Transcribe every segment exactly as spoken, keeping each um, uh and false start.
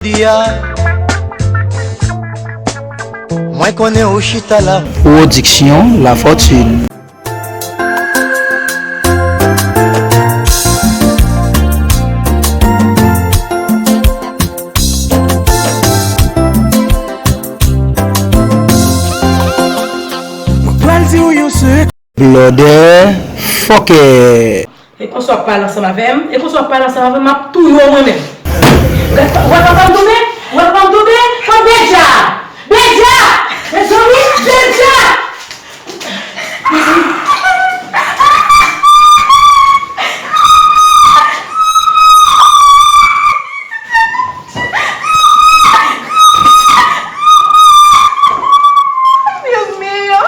Jodi a, mwen konnen ou chita la. Pwodiksyon Lafortune. Mwen pral di w yon sekrè. Blòdè fòkè. E konsa w ap pale ansanm avè m? E konsa w ap pale ansanm avè m? M ap touye w mwen menm. Gad, w wè papa m tonbe? W wè papa m tonbe? Pran Bedja! Bedja! Mezanmi, Bedja! Mezanmi. Dios mío.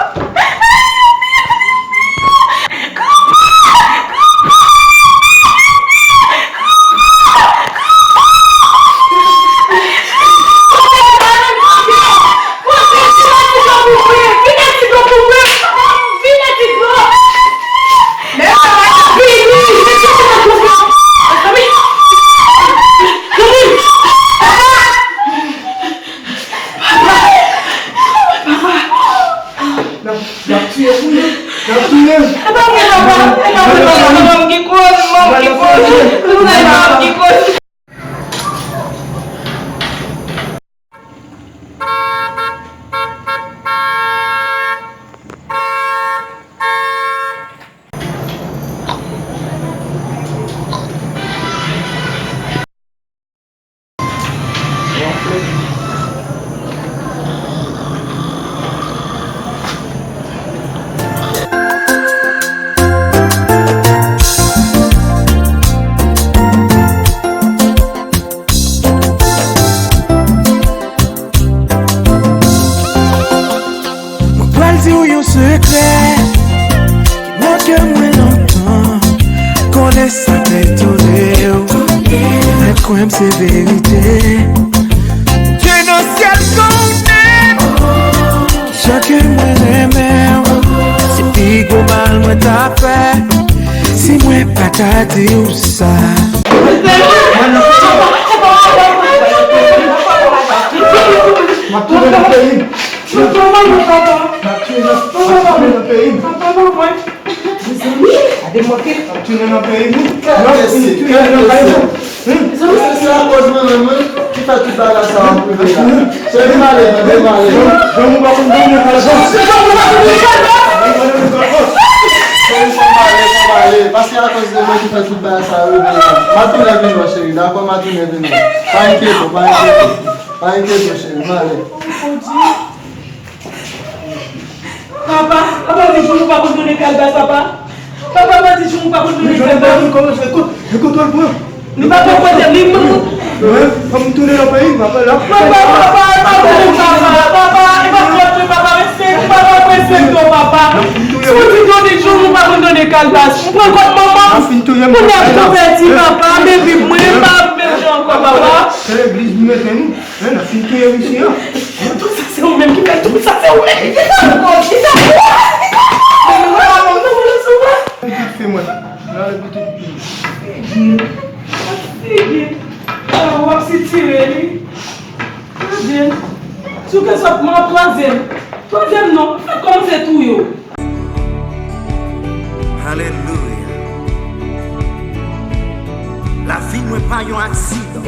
N ap, n ap tiye pou nou. N ap tiye. E pa vre, papa. E pa vre, papa. Manman m ki koz, manman m ki koz. Manman m ki koz. Mwen pral di w yon sekrè ki bloke mwen lontan. Konnen sa ka etone w, men kwè m se verite. Bondye nan syèl konnen sa ke mwen renmen w. Se pi gwo mal mwen ta fè si mwen pa ta di w sa. M ap tounen nan peyi m. M ap tounen nan, m ap tounen nan peyi m. Papa, pa mwen. Mezanmi, gade manke. M ap tounen nan peyi m. Mezanmi, se akoz manman mwen ki fè tout bagay sa ap rive la. Cheri, m ale, m ale. Granmoun pa konn dòmi nan kay sa. Cheri, fò m ale, fò m ale. Paske akoz de mwen ki fè tout bagay sa rive la. M ap tounen vin wè, cheri. Dakò, m ap tounen vin wè. Pa enkyete w, pa enkyete w. Pa enkyete w, cheri. M ale. Papa, papa, di Joumou pa konn donnen kalbas, papa. Papa, pa di Joumou pa konn donnen kalbas. Li pa konn kote li. Mwen, fò m tounen nan peyi m, papa, la. Papa, papa, papa, papa, papa, e pa fòt mwen, papa, respekte, papa, respekte w, papa. Si w di Joumou pa konn donnen kalbas, m pran kòd manman m. Kounye a m konvèti, papa, men viv mwen, pa menm jan ankò, papa. Se legliz nou mete nou. Men, n ap fin touye misye an. Tout sa se ou menm ki fè, tout sa se ou menm ki fè. Kisa? Kisa? Pitit fi mwen. N ale pitit fi. Figi. Figi. A, w ap sitire li. Tande. Si w te sot mwen, twazyèm. Twazyèm non. Fè kòmanse touye w. Alelouya. Lavi mwen pa yon aksidan.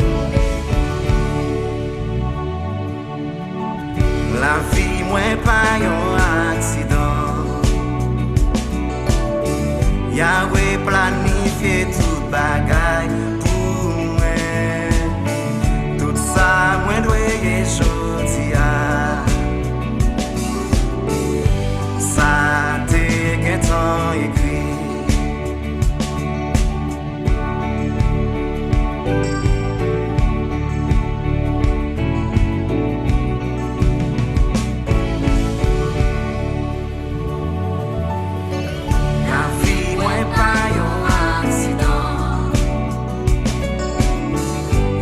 Lavi mwen pa yon aksidan. Yahweh planifye tout bagay pou mwen. Tout sa mwen dwe ye jodi a. Sa te gentan ekri. Lavi mwen pa yon aksidan.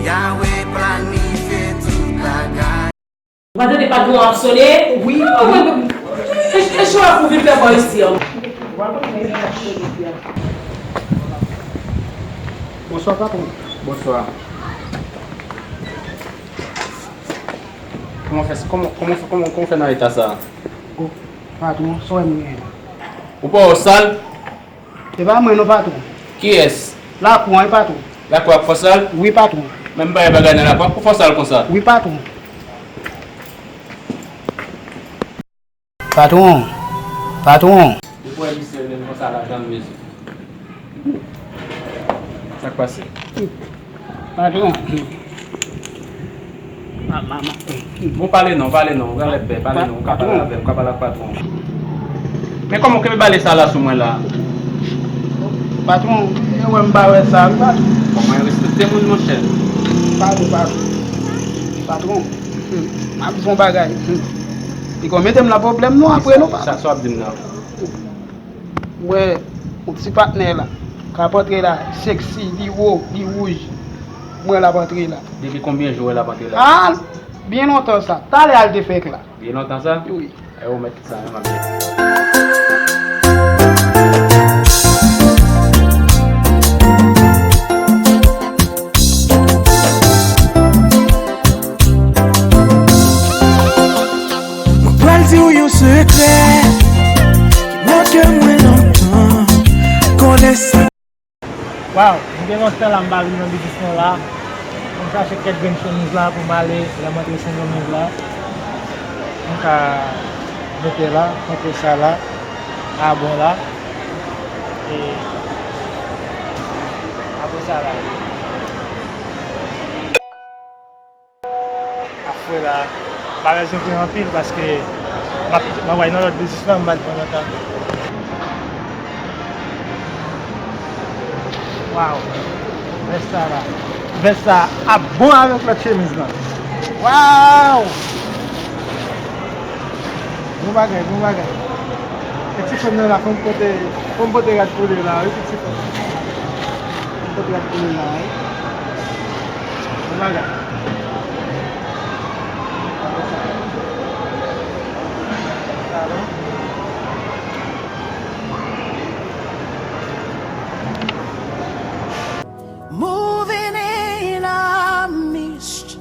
Yahweh planifye tout bagay. Ou pa tande patwon ap sone? Wi. E cho a pou vin fè bò isi an. Bonswa, patwon. Bonswa. Kòman fè, kòman, kòman fè, kòman, kòman fè nan eta sa? O, patwon, sa w wè m genyen la? Ou pa wè w sal? Se pa mwen non, patwon. Kiyès? Lakou an, wi, patwon. Lakou a k fè w sal? Wi, patwon. Men m pa wè bagay nan lakou a, pou fè w sal konsa? Wi, patwon. Patwon! Patwon! Ou kwè misye menm konsa la, jan l mezi? Sa k pase? Patwon! Bon, pale non, pale non, ou genlè pè, pale non, ou ka pale avè m, ou ka pale ak patwon. Men kòman w kenbe bale sa la sou mwen la? Patwon, e wè m pa wè sa, wi, patwon. Kòman w respekte moun, monchè? Patwon, patwon. Patwon. Hmm, m ap di w yon bagay. Hmm. Li konn mete m nan pwoblèm non apre non, patwon. Sa, sa w ap di m nan? M wè yon ti patnè la k ap antre la, seksi, li wo, li wouj. M wè l ap antre la. Depi konbyen jou w wè l ap antre la? Ah, byen lontan sa. Talè a l te fèk la. Byen lontan sa? Wi. Ay, ou mèt sa menm ap di. Mwen pral di w yon sekrè ki manke mwen lontan. Konnen sa. Waw, m gen lontan la m pa vin nan biznis mwen la. M chache kèk grenn chemiz la pou m ale lè m antre Sendomeng la. M ka mete la, antre sa la, a bon la. E apre sa la. Ap fre la, bagay yo vre anpil paske m ap, m ap al nan lòt biznis la, m pa t pran lontan. Waw! Vès sa la. Vès sa ap bon avèk lòt chemiz la. Waw! Bon bagay, bon bagay. E ti fanm nan la, fò m pote, fò m pote rad pou li la, wi, ti fanm. Fò m pote rad pou li la, wi. Bon bagay. Moving in our midst,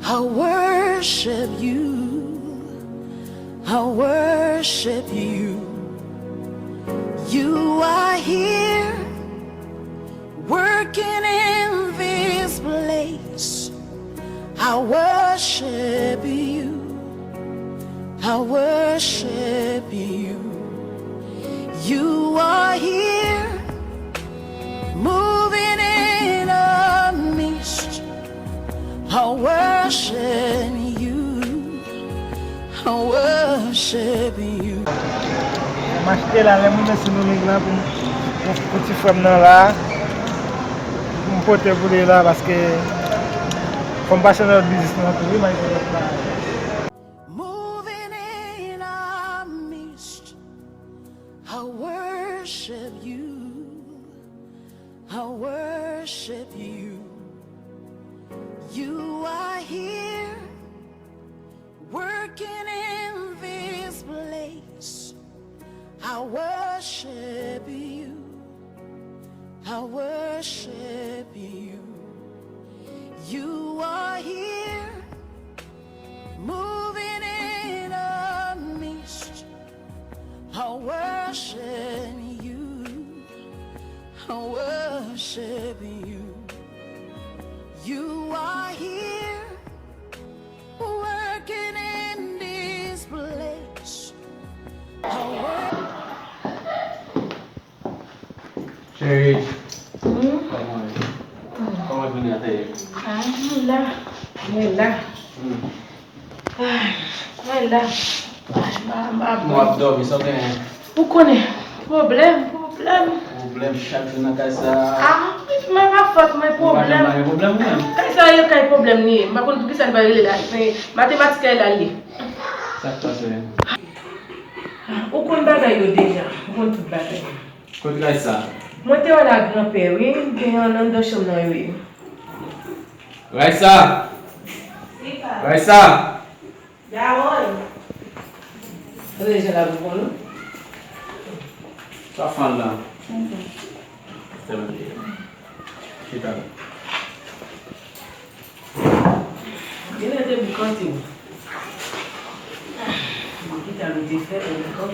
I worship you. I worship you. You are here, working in this place. I worship you. I worship you. You are here, moving in our midst. I worship you. I worship you. M achte la, lè m rive Sendomeng la pou, pou, pou ti frè m nan la, pou m pote pou li la, paske fò m pase nan lòt biznis nan tou, wi, m al fè lòt bagay. Moving in our midst, I worship you. I worship you. You are here, working in this place. I worship you. I worship you. You are here, moving in our midst. I worship you. I worship you. You are here, working in this place. I wor- Cheri, kòman, kòman jounen an te ye? Ah, mwen la, mwen la. Hmm. Ay, mwen la. Ay, m pa, m pa bon. Mwen ap dòmi, sa w genyen? Ou konnen, pwoblèm, pwoblèm. Pwoblèm chak jou nan kay sa a. Ah, men pa fòt mwen, pwoblèm. Ou pa janm pa gen pwoblèm, ou menm? Kay sa a, yon kay pwoblèm li ye. M pa konn poukisa li pa rele la. Men matematik la, li ye. Sa k pase? Ou konn bagay yo deja. Ou konn tout bagay. Kote kay sa? Mwen te wè l ak granpè, wi. Gen anndan chanm nan, wi. Raisa! Raisa! Dawon! Tande jan l ap reponn ou. Sa fann lan. Chita la. Genlè te boukanti w. Sa nou te fè, ou dakò?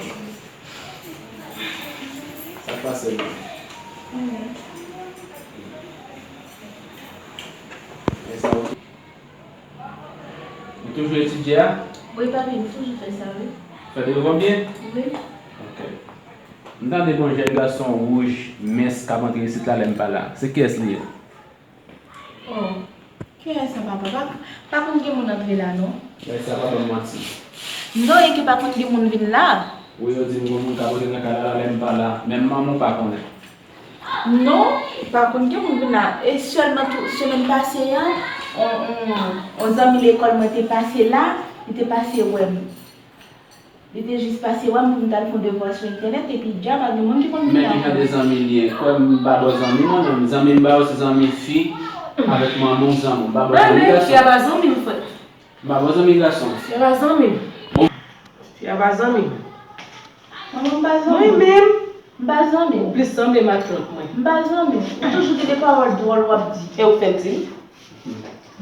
Sa k pase la? Lè sa ou, ou toujou etidye a? Wi, papi, m toujou fè sa, wi. Fè devwa byen? Wi. Ok. M tande gon jèn gason wouj, mens k ap antre isit la lè m pa la. Se kiyès li ye? Oh, kiyès sa, papa? Pa, pa konn gen moun antre la, non. Lè sa pa ban m manti. Non, e ke pa konn gen moun vin la. Wi, yo di m gon moun k ap antre nan kay la, la, lè m pa la. Menm manman w pa konnen. Non, pa konn gen moun vin la. E sèlman tou, semèn pase a, on, on, on zanmi lekòl mwen te pase la, li te pase wè m. Li te jis pase wè m pou m t al fè yon devwa sou entènèt, epi dja pa gen moun ki konn vin la ankò. Men ki jan de zanmi li ye? Kwè m pa ba w zanmi mwen menm. Zanmi m ba yo se zanmi fi avèk manman w zanmi. M pa ba w zanmi gason. Fi a pa zanmi m, frè. M pa ba w zanmi gason. Fi a pa zanmi m. Bon. Fi a pa zanmi m. Manman m pa zanmi. Mwen menm. M pa zanmi w. Ou plis sanble matant mwen. M pa zanmi w. Ou toujou gen de pawòl dwòl w ap di. E ou k fè m di l?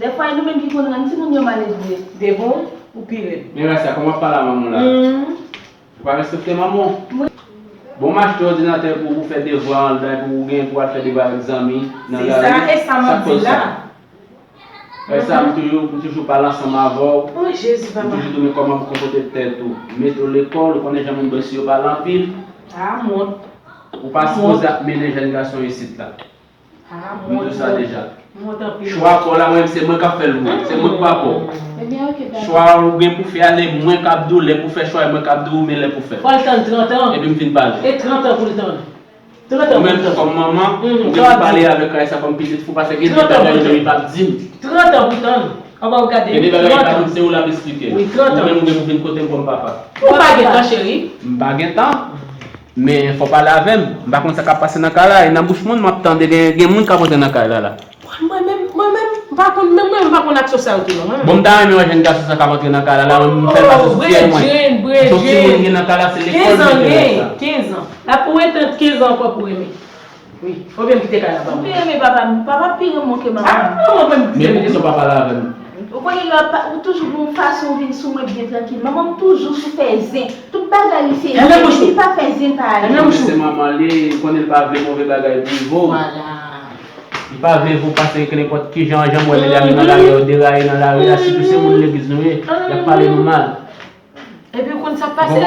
Dèfwa, e nou menm ki konn rann timoun yo maledve. Devan w, ou pi rèd. Men Rasta, kòman w ap pale a manman w la? Ou pa respekte manman w? Wi. Bon, m achte òdinatè pou ou, pou w fè devwa an, pou ou gen, pou w al fè devwa avèk zanmi nan lari. Se sa, e sa m ap di la. Sa k koz sa? Lè sa, m toujou, m toujou pale ansanm avè w. Oh, Jezi, papa. M toujou di w, men kòman pou konpòte tèt ou. Mete w lekòl, ou konnen jan moun bòs yo pale anpil. Ah, mwen. Ou pa sipoze ap mennen jèn gason isit la. Ah, mwen. M di w sa deja. Mwen, tanpri. Chwa pa w la, mwen, se mwen k ap fè l pou ou. Se mwen k papa w. Ebyen, ok, dakò. Chwa ou gen pou fè a, se mwen k ap di w lè pou fè chwa, e mwen k ap di w men lè pou fè. Fò l tann trant an. Epi m fin pale. E trant an pou l tann. Ou menm kòm manman, ou gen pou pale avèk Raïssa kòm pitit fi w, paske gen de bagay li menm li p ap di m. Trant an pou tann. Anba w gade. Gen de bagay li p ap di m, se ou l ap esplike. Wi, trant an. Ou menm ou gen pou vin kote m kòm papa. Ou pa gen tan, cheri. M pa gen tan, men fò w pale avè m. M pa konn sa k ap pase nan kay la, e nan bouch moun m ap tande gen, gen moun k ap antre nan kay la la. Mwen menm, mwen menm, m pa konn, menm mwen, m pa konn aksyon sa yo tou non, mwen menm. Bon, m ta renmen wè jèn gason sa k ap antre nan kay la, la, mwen, m fè l pase sou fyè mwen. Oh, bredjenn, bredjenn. Son timoun gen nan kay la, se lekòl li te fè sa. Kenz an, kenz an. L ap pou entèt kenz an ankò pou renmen. Wi, fò byen m kite kay la ba mwen. Ou pi renmen papa m, papa pi renmen mwen ke manman m. Ah, manman mwen, m pi renmen. Men poukisa w pa pale avè m? Ou konnen lè w pa, ou toujou gon fason w vin sou mwen byen trankil. Manman m toujou sou fè zen. Tout bagay li se zen. Li pa fè zen pa li. Se manman li, ou konnen l pa vle move bagay pou Ivo. Vwala. Li pa vle pou pase ke nenpòt kijan, jan m wè medam yo nan lari yo deraye nan lari a, sitou se moun legliz nou ye, y ap pale nou mal. Epi ou konn sa k pase?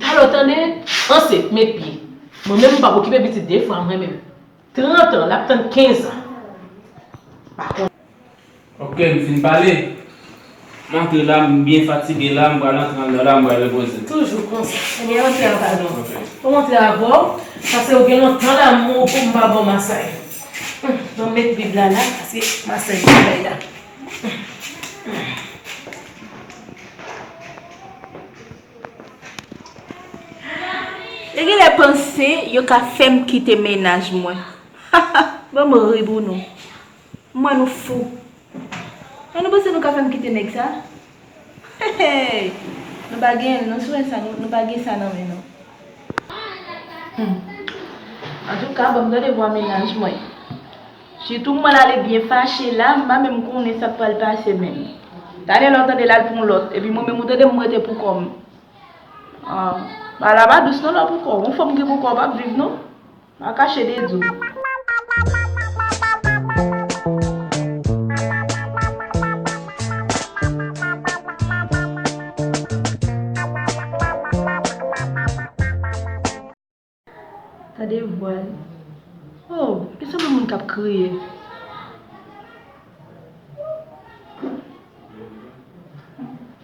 Talè w tande, ansent, met pye. Mwen menm m p ap okipe pitit de fwa mwen menm. Trant an, l ap tann kenz an. Pa konn. Ok, m fin pale. M antre la, m byen fatige la, m pral antre anndan la, m pral repoze. Toujou konsa. Ebyen, antre avè nou. Ok. Ou antre avè w, paske ou gen lontan la, m, ou, m pa ba w masay. Hum, ban m met Bib la la, paske masay pou bay la. Yo genlè panse yo ka fè m kite mennaj mwen. Ban m ri pou nou. M wè nou fou. An nou panse nou ka fè m kite nèg sa? Hey, hey. Nou pa gen, nou sou sa, nou, nou pa gen sa nan men nou. Hmm. Antouka, ban m tande vwa mennaj mwen. Sitou mwen ale byen fache la, m pa menm konnen sa k pral pase menm. Talè lè w tande l al pou yon lòt, epi mwen menm ou tande m rete pou kò m. Ah, bagay la pa dous non lè w pou kò w. Yon fanm ki pou kò w p ap viv non. Pa kache de di w. Tande vwa l. Oh, li sanble moun k ap kriye.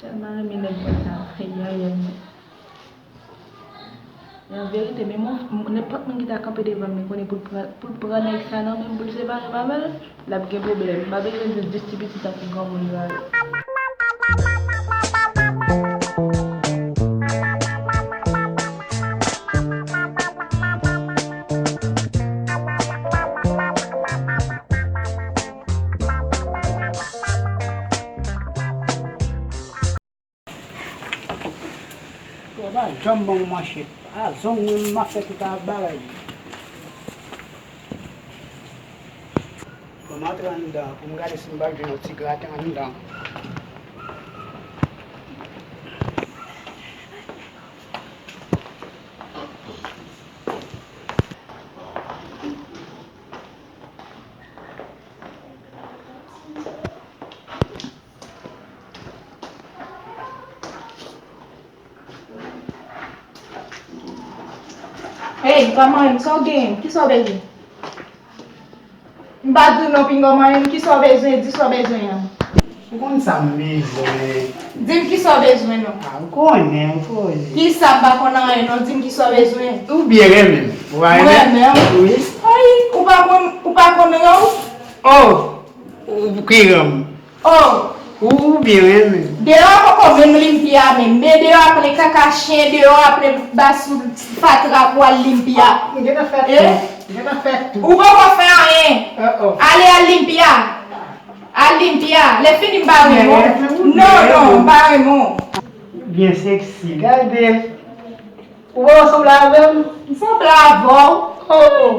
Tèlman renmen nèg mwen sa. Ay, ay, ay, mwen. An verite, men mwen, nenpòt moun ki ta kanpe devan m, li konnen pou l pran, pou l pran nèg sa nan men m, pou l separe m avè l, l ap gen pwoblèm. M pa bezwen jis di ti pitit an pou granmoun yo ale. Yo pa janm ban m manchèt. A zong mwen, m ap fè tout a bagay. Bon, m antre anndan pou m gade si m pa jwenn yon ti graten anndan. Ey, kòman, sa w gen? Kisa w bezwen? M pa di w non, pinga w manyen m, kisa w bezwen, di sa w bezwen an. Ou konn sa m bezwen. Di m kisa w bezwen non. A, ou konnen, ou konnen. Kisa m pa konn anyen non, di m kisa w bezwen. Ou byen renmen m, ou pa renmen m? Mwen renmen w? Wi. Ay, ou pa konn, ou pa konn ran w? Oh, ou ki ran m? Oh! Ou, ou byen renmen. Deyò a poko menm limpya menm. Men deyò a plen kaka chen, deyò a plen basou fatra pou al limpya. M gentan fè tout. M gentan fè tout. Ou poko fè anyen. Oh, oh. Ale al limpya. Al limpya. Lè fini m pa renmen w. Non, non, m pa renmen w. Byen seksi. Gade. Ou wè w sanble avè m? M sanble avè w? Oh, oh.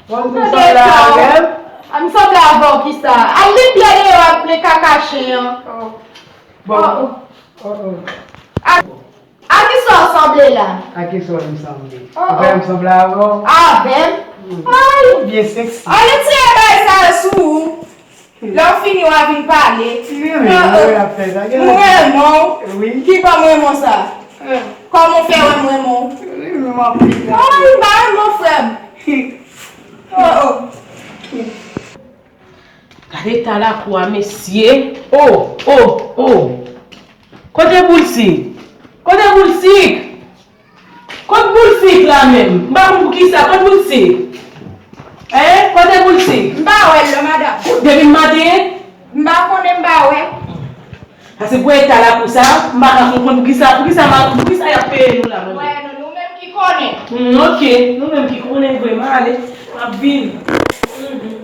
Bon, m sanble avè m? A, m sanble avè w kisa? Al limpya deyò a plen kaka chen an. Oh. Bon. Oh, oh. Oh, oh. A, a kisa w sanble la? A kisa w wè m sanble? Oh, oh. Ou wè m sanble avè w? Avè m? Mm. Ay. Ou byen seksi. Ale tire bagay sa yo sou ou. Lè w fini, w a vin pale. M renmen lè w ap fè sa. M renmen w. Wi. Ki bò m renmen w sa? Kòman w fè wè m renmen w? Renmen w anpil. Ay, m pa renmen w, frè m. Oh, oh. Gade eta lakou a, mesye. Oh, oh, oh. Kote boul sik? Kote boul sik? Kot boul sik la menm? M pa konn poukisa, kot boul sik? Hein? Kote boul sik? M pa wè l non, madanm. Depi maten? M pa konnen, m pa wè. Paske pou eta lakou sa, m pa ka konprann poukisa, poukisa, poukisa y ap peye nou la, mwen. Wè, nou, nou menm ki konnen. Hmm, ok, nou menm ki konnen vre, m ale, m ap vini. Mhm.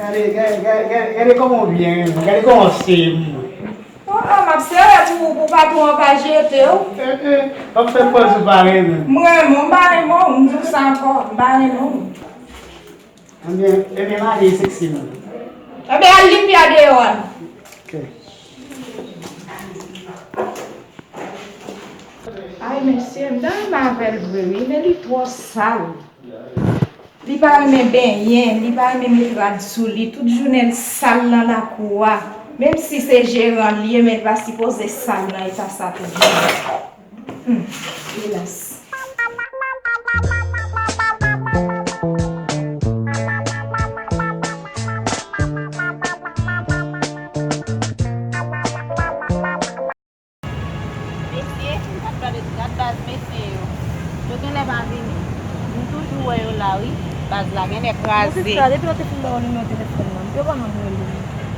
Gade, gade, gade, gade, gade kòman w byen renmen, gade kòman w sere pou mwen. Oh, oh, m ap sere pou ou, pou patwon an pa jete w. Eh, eh, w ap fè pòz ou pa renmen m. M renmen w, m pa renmen w, m di w sa ankò, m pa renmen w. Ebyen, ebyen, m ale seksi m. Ebyen, al limpya deyò a. Ok. Ay, mesye, m ta renmen avè l vre, wi, men li twò sal. Li pa renmen benyen, li pa renmen met rad sou li. Tout jounen l sal nan lakou a. Menm si se jeran l ye, men l pa sipoze sal nan eta sa tout jounen. Hmm, elas. Mesye, gad, gad, gad baz mesye yo. Yo genlè pa vini. M toujou wè yo la, wi. Baz la genlè kraze. Sista, depi yo te fin ba w nimewo telefòn nan, yo pa janm rele m.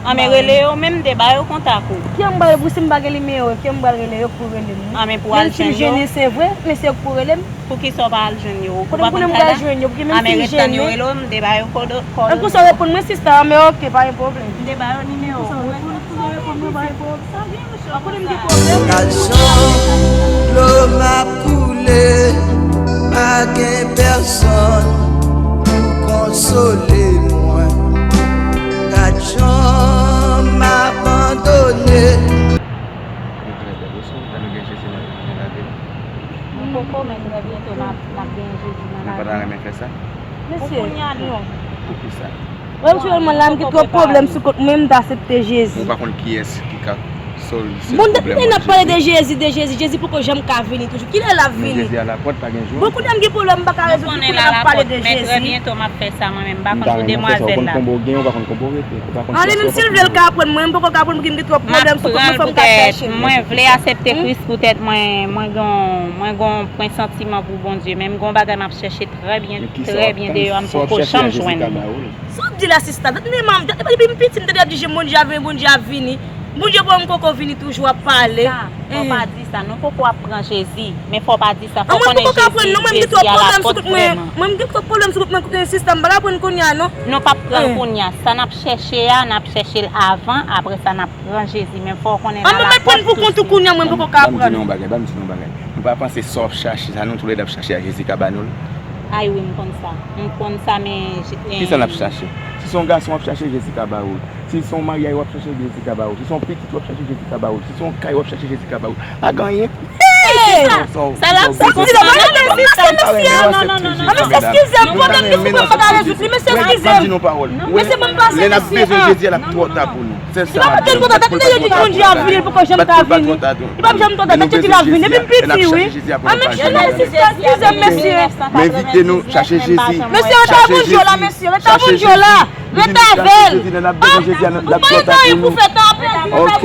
An, men rele yo, men m te ba yo kontak ou. Kiyè m pral rele pou si m pa gen nimewo, kiyè m pral rele yo k pou rele m, wi. An, men pou al jwenn yo. Menm si m jennen, se vre, men se yo k pou rele m. Poukisa w pa al jwenn yo? Ou pa konn sa la? Kote m konnen m pral jwenn yo? Pouki menm si m jennen? An, men ret tann yo rele w, m te ba yo kodo-, kòdone. An, konsa w reponn mwen, sista, an, men oke, pa gen pwoblèm. M te ba yo nimewo. Konsa w reponn, konsa w reponn mwen, pa gen pwoblèm. Sa gen, mesye, konsa. An, kote m gen pwoblèm? Gad jan dlo m ap koule, pa gen pèsonn pou konsole mwen. Gad jan m abandone. Yo trè bèl, wi, sou lè nou gen Jezi nan, nan lavi nou. Nou poko, men trè byento n ap, n ap gen Jezi nan lavi nou. Nou pa ta renmen fè sa? Mesye, non. Poukisa? Mwen, aktyèlman la, m gen twòp pwoblèm sou kont mwen, m ta aksepte Jezi. Ou pa konn kiyès ki ka solve pwoblèm. Bon, depi n ap pale de Jezi, de Jezi, Jezi poko janm ka vini toujou. Kilè l ap vini? Jezi alapòt, pa gen jou. Bon, kounye a m gen pwoblèm, m pa ka rezoud li, kounye a n ap pale de Jezi. Men trè byento m ap fè sa mwen menm, m pa konn sou demwazèl la. Ou pa renmen fè sa, ou konn konbo gen, ou pa konn konbo rete, ou pa konn... Ale, menm si l vle l ka pran mwen, m poko ka pran pou ki m gen twòp pwoblèm sou kont mwen, fò m ka chèche. Mwen vle aksepte Kris poutèt mwen, mwen gon, mwen gon pwen santiman pou Bondye, men m gon bagay m ap chèche trè byen, trè byen deyò a, m poko janm jwenn li. Sa w di la, sista? Dat, men manm, dat, depi m piti, m tande y ap di, Bondye ap vini, Bondye ap vini. Bondye pa m poko vini toujou ap pale. Sa, fò pa di sa. Nou poko ap pran Jezi. Men fò pa di sa. Fò konnen Jezi, Jezi alapòt vrèman. Mwen, m gen twòp pwoblèm sou kont mwen, sista, m pa ka pran l kounye a, non. Nou p ap pran l kounye a. Sa n ap chèche a, n ap chèche l avan, apre sa, n ap pran Jezi. Men fò w konnen l alapòt tou swiv. An, mwen mèt pran l pou kont ou kounye a, mwen poko ka pran l. Ban m di nou yon bagay, ban m di nou yon bagay. Nou pa panse sa w ap chache, sa nou toulède ap chache a, Jezi ka ba nou l? Ay wi, m konn sa. M konn sa, men, men... Kisa n ap chache? Si se yon gason w ap chache, Jezi ka ba ou l. Si se yon maryaj w ap chache, Jezi ka ba ou l. Si se yon pitit w ap chache, Jezi ka ba ou l. Si se yon kay w ap chache, Jezi ka ba ou l. Pa gen anyen. Sa l ap di, mesye, non, non, non, non, mesye, eskize m, pwoblèm ki sou mwen, m pa ka rezoud li, mesye, eskize m. Mesye, ban m pase, mesye, ah. Lè n ap bezwen Jezi a, l ap twò ta pou nou. Li pa pote l kontan, tèt li te di Bondye ap vini, li poko janm ka vini. Li p ap janm kontan, tèt li di l ap vini. Depi m piti, wi. Ah, mesye, non, sista, eskize m, mesye. M envite nou chache Jezi. Mesye, rete avè Bondye la, mesye, rete avè Bondye la. Rete avè l. Ah, ou pa gen anyen pou fè, tanpri. Ok.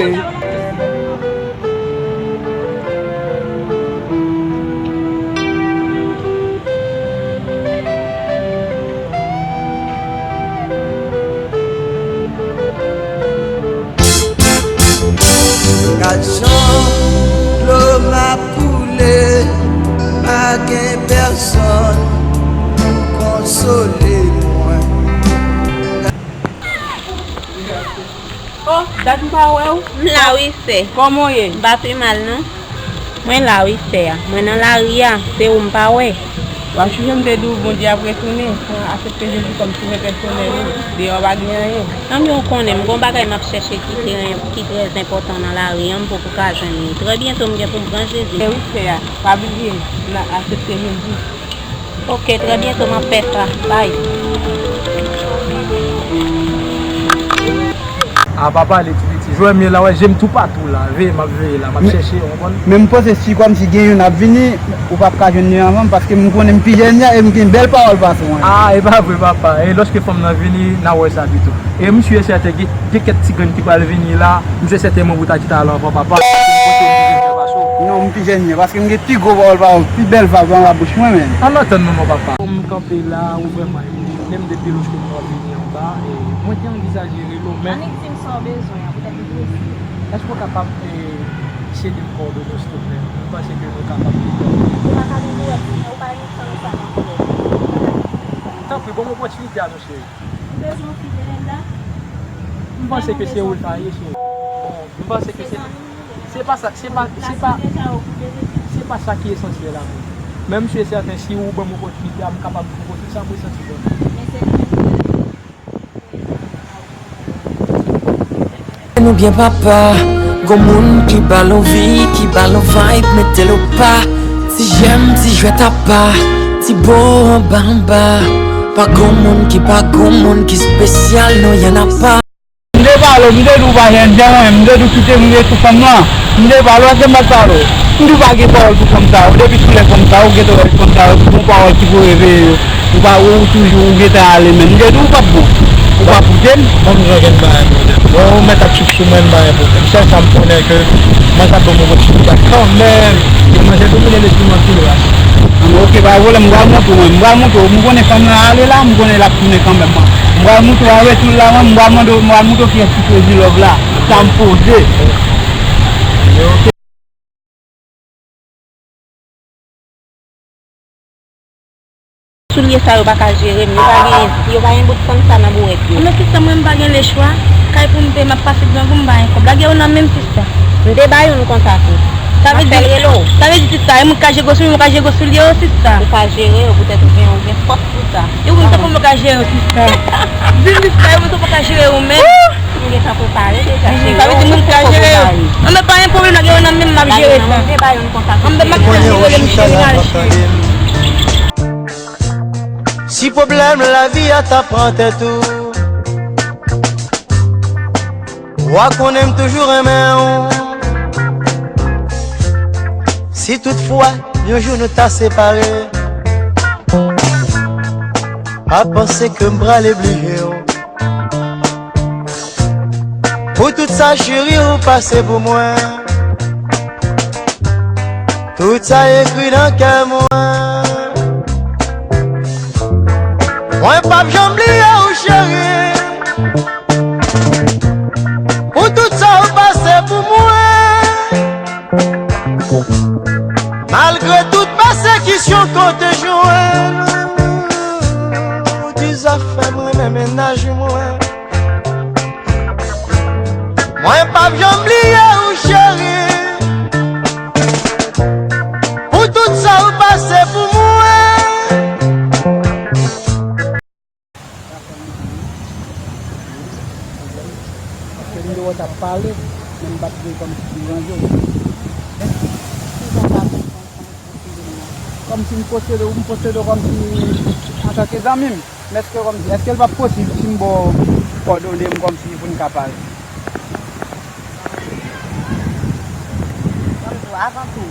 Gad jan dlo m ap koule, pa gen pèsonn pou konsole mwen. Oh, dat m pa wè w. M la wi, sè. Kòman w ye? M pa pi mal, non. Mwen la wi, sè a. Mwen nan lari a, se ou m pa wè. W ap chouchou, m te di w Bondye ap retounen. Mwen aksepte Jezi kòm sovè pèsonèl ou. Deyò pa gen anyen. Tanbyen w konnen, m gon bagay m ap chèche ki trè, ki trè enpòtan nan lari a, m poko ka jwenn li. Trè byento m gen pou m pran Jezi. E wi, sè a. Pa bliye, n a aksepte Jezi. Ok, trè byento m ap fè sa. Bay. A pa pale tou piti. Jwè m ye la, wè, je m toupatou la. Veye, m ap veye la, m ap chèche, w konprann? Men m panse si kòmsi gen youn ap vini, ou p ap ka jwenn li anvan m, paske m konnen m pi jèn ya e m gen bèl pawòl pase w. A, e pa vre, papa. E lòske fanm nan vini, n a wè sa pito. E m si e sèten gen, gen kèk ti grenn ki pral vini la, m si e sèten mwen pou ta chita la anvan, papa. Non, m pi jèn ye, paske m gen pi gwo pawòl pa ou, pi bèl vag anba bouch mwen menm. Ann antann nou non, papa. Kòm m kanpe la, ou vrèman ede. Menm depi lòske nou ap vini anba, e, mwen te anvizaje rele w, men. Annik di m sa w bezwen an, poutèt m prese. Èske w kapab, e, sede m kowòdone w, silvouplè? Mwen panse ke nou kapab. Ou pa ka vin dirèk, men ou pa gen tan sa nan kò. Tanpri, ban m opòtinite a non, cheri. Ou bezwen yon fi, Belinda? M panse ke se ou l ta ye, cheri. Bon, m panse ke se, se pa sa, se pa, se pa, se pa sa ki esansyèl a mwen. Men m si e sèten, si ou ban m opòtinite a, m kapab pwopozè sa m resanti pou nou. Men se li menm ki. Nou byen papa, gon moun ki ba l anvi, ki ba l vibe, mete l o pa. Ti jèm, ti jwèt apa, ti bo anba anba. Pa gon moun ki, pa gon moun ki espesyal, non, y en a pas. M te pale w, m te di w pa jèn jan mwen, m te di w kite m rete fanm nan. M te pale w, èske m pa t pale w? M di w pa gen pawòl pou fanm sa yo. Depi sou lè fanm sa yo, ou gentan wè fanm sa yo, bon pawòl ki pou reveye yo. Ou pa, ou toujou, ou gentan ale menm. M te di w ou p ap bon. Ou p ap koute m. Ban m jwenn bagay pwoblèm. Bon, ou mèt ap chouchou mwen, m pa gen pwoblèm. Sèl sa m konnen ke mwen t ap ban m opòtinite a kanmenm. Yo manje domine lespri m anpil ras. Anben, ok, pa gen pwoblèm, m pral montre w, m pral montre w. M konnen fanm nan ale la, m konnen l ap tounen kanmenm. M pral montre w avè tout la, m pral mande w, m pral montre w kiyès ki Crazy Love la. Sa m poze. Soulye sa yo pa ka jere m, yo pa gen, yo pa gen bout sann sa nan bourèt yo. Anben sista, mwen m pa gen lechwa, kay pou m peye, m ap pase grangou, m pa gen kòb. Lage yo nan men m, sista. M te ba youn konsa tou. Sa vle di, sa vle di sista, e moun ka jere gwo soulye, moun ka jere gwo soulye yo, sista. Ou ka jere yo poutèt ou gen, ou gen fòs pou sa. E ou menm tankou mwen ka jere yo, sista. Di m sista, e ou menm tankou mwen ka jere yo menm. M gentan prepare deja, cheri. Sa vle di moun ka jere yo. Anben pa gen pwoblèm, lage yo nan men m, m ap jere sa. Anben m ap jere, rele m cheri, n al cheri. Si pwoblèm lavi a ta pran tèt ou, w a konnen m toujou renmen w. Si toutfwa yon jou nou ta separe, pa panse ke m prale bliye w. Pou tout sa cheri ou pase pou mwen, tout sa ekri nan kè mwen. Mwen p ap janm bliye ou cheri, pou tout sa ou pase pou mwen. Malgre tout pèsekisyon ke w te jwenn, ou di zafè mwen men mennaj mwen. Mwen p ap janm bliye ou cheri, pou tout sa ou pase pou mwen. Paske m te wè w t ap pale, men m pa t vle kòmsi deranje w. Ki jan sa vle Kòmsi m posede w, m posede w kòmsi antanke zanmi m. Men èske kòmsi, èske l p ap posib si m ba w kòdone m kòmsi pou n ka pale? Kòmsi avan tou,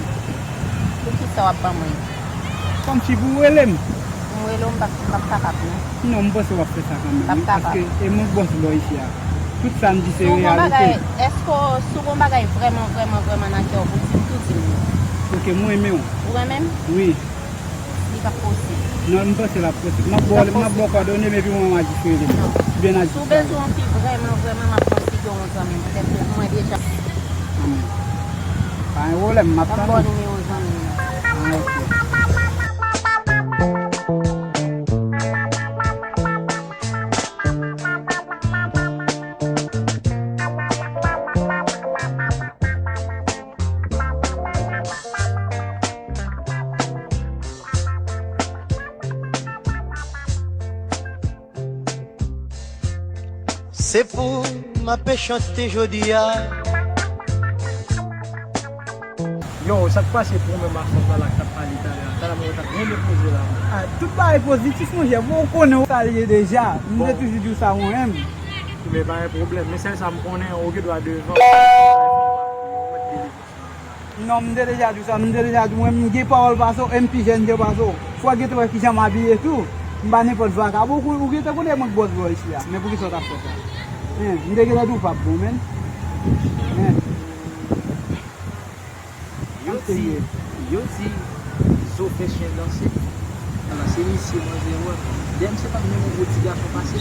poukisa w ap ban mwen? Kòmsi pou w rele m. Pou m rele w, m p ap, m p ap kapab, non. Non, m panse w ap fè sa kanmenm, wi, paske e mwen k bòs bò isi a. Tout sa m di se reyalite. Si w gon bagay, èske w, si w gon bagay vrèman, vrèman, vrèman nan kè w pou di m, tou di m li. Ok, mwen renmen w. Ou renmen m? Wi. Li p ap posib. Non, m panse l ap posib. M ap ba w, m ap ba w kòdone m epi mwen, mwen a jis rele m. Oubyen n a jis pale. Si w bezwen yon fi vrèman, vrèman, m ap konsidere w yon zanmi m. Petèt ke mwen deja. Hmm. Pa gen pwoblèm, m ap tann ou. M ap ba w nimewo zanmi m nan. Ah, ok. Se pou m ape chante jodi a. Yo, sa k pase pou ou menm ak fanm nan la k t ap pale talè a? Talè a mwen wè t ap byen depoze la. Ah, tout bagay pozitif, monchè. Bon, ou konnen sa l ye deja. M te toujou di w sa mwen menm. Men pa gen pwoblèm. Men sèl sa m konnen, ou gen dwa devan. Non, m te deja di w sa. M te deja di w, mwen, m gen pawòl pase w, e m pi jèn ke pase w. Fò w gentan wè kijan m abiye tou. M pa nenpòt vakabon, ou, ou gentan konnen mwen k bòs bò isi a. Men poukisa w t ap fè sa? Hein, m te gentan di w p ap bon, menn. Hein. Yo di, yo di, zo fè chen danse. Ala, se misye manzè wè. Dèyè m se pa menm yon gwo ti gason pase.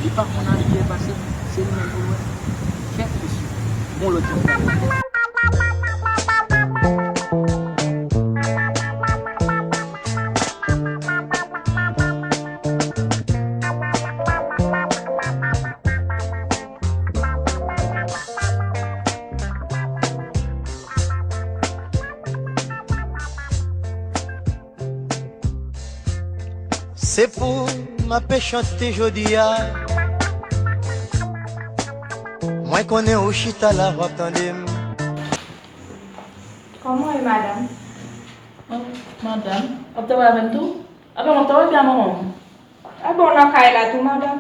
Li pa konn aryè pase. Se li menm pou l wè. Kèt mesye. Bon lòt jan. Se pou m ape chante jodi a. Mwen konnen ou chita la, w ap tande m. Kòman w ye, madanm? Oh, madanm, w ap travay avè m tou? Apa m ap travay byen a manman m? Ah bon, nan kay la tou, madanm?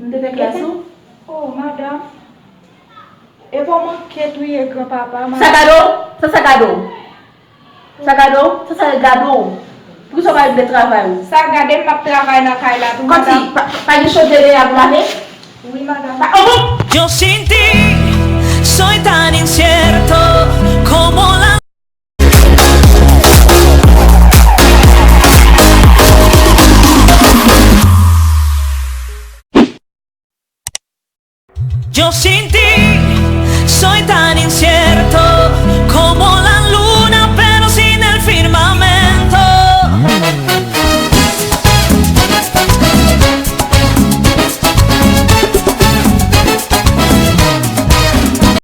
M te fè klas ou? Oh, madanm. E bon, manke touye granpapa, madanm. Sa gade w? Sa, sa gade w? Sa gade w? Sa, sa gade w? Poukisa w pa vle travay ou? Sa gade m, m ap travay nan kay la tou, madanm. Kòmsi, pa, pa gen chofè dèyè a pou lave? Wi, madanm. Pa, oh, bon! Yo sin ti soy tan incierto como la Yo sin ti